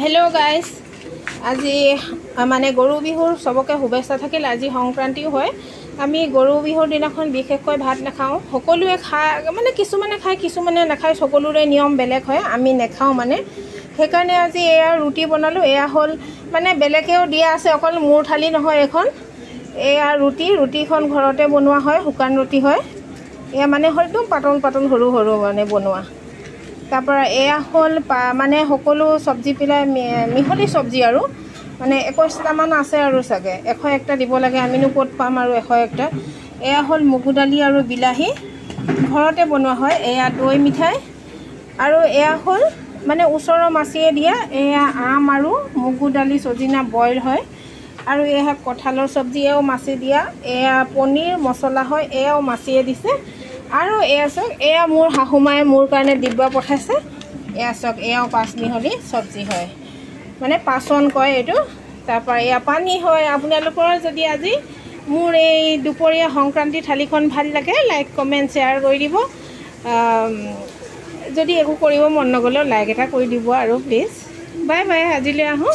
Hello' guys, আজি মানে গৰু বিহুৰ চবকে শুভেচ্ছা থাকিল। আজি সংক্ৰান্তিও হয়। আমি গৰু বিহুৰ দিনাখন বিশেষকৈ ভাত নাখাওঁ। সকলোৱে খায়, মানে কিছুমানে খায়, কিছুমানে নাখায়। সকলোৰে নিয়ম বেলেগ হয়। আমি নাখাওঁ, মানে সেইকাৰণে আজি এয়া ৰুটি বনালোঁ। এয়া হ'ল, মানে বেলেগেও দিয়া আছে, অকল মোৰ থালি নহয় এইখন। এয়া ৰুটি, ৰুটিখন ঘৰতে বনোৱা হয়, শুকান ৰুটি হয়। এয়া মানে একদম পাতল পাতল সৰু সৰু মানে বনোৱা। তাৰপৰা এয়া হ'ল মানে সকলো চব্জি পেলাই মিহলি চব্জি আৰু মানে 21টামান আছে আৰু চাগে 101টা দিব লাগে। আমিনো ক'ত পাম আৰু 101টা? এয়া হ'ল মগু দালি আৰু বিলাহী, ঘৰতে বনোৱা হয়। এয়া দৈ মিঠাই আৰু এয়া হ'ল মানে ওচৰৰ মাছিয়ে দিয়া এয়া আম আৰু মগু দালি চজিনা বইল হয়। আৰু এয়া কঁঠালৰ চব্জি, এয়াও মাছি দিয়া। এয়া পনীৰ মছলা হয়, এয়াও মাছিয়ে দিছে। আৰু এয়া চাওক, এয়া মোৰ শাহুমায়ে মোৰ কাৰণে দিব্য পঠাইছে। এয়া চাওক, এয়াও পাঁচ মিহলি চব্জি হয়, মানে পাচন কয় এইটো। তাৰপৰা এয়া পানী হয়। আপোনালোকৰ যদি আজি মোৰ এই দুপৰীয়া সংক্ৰান্তি থালিখন ভাল লাগে, লাইক, কমেণ্ট, শ্বেয়াৰ কৰি দিব। যদি একো কৰিব মন নগ'লেও লাইক এটা কৰি দিব আৰু প্লিজ। বাই বাই, আজিলৈ আহোঁ।